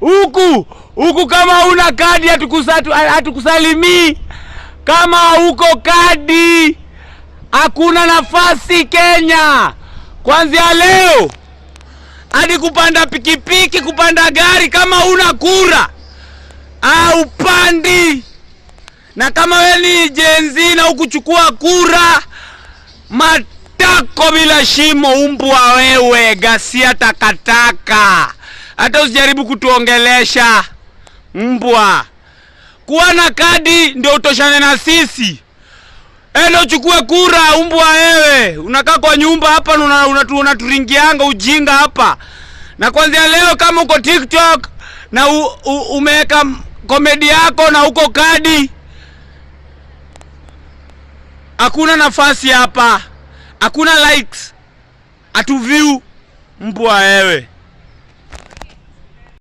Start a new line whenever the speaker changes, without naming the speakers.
Huku huku kama una kadi hatukusalimii. Kama uko kadi hakuna nafasi Kenya. Kwanzia leo hadi kupanda pikipiki, kupanda gari, kama una kura haupandi. Na kama we ni Gen Z na ukuchukua kura, matako bila shimo, umbwa wewe, gasia takataka. Hata usijaribu kutuongelesha mbwa. Kuwa na kadi ndio utoshane na sisi. Enda uchukue kura, umbwa wewe. Unakaa kwa nyumba hapa na unaturingianga ujinga hapa. Na kwanzia leo kama uko TikTok na umeweka comedy yako na uko kadi, hakuna nafasi hapa, hakuna likes, hatu view mbwa wewe.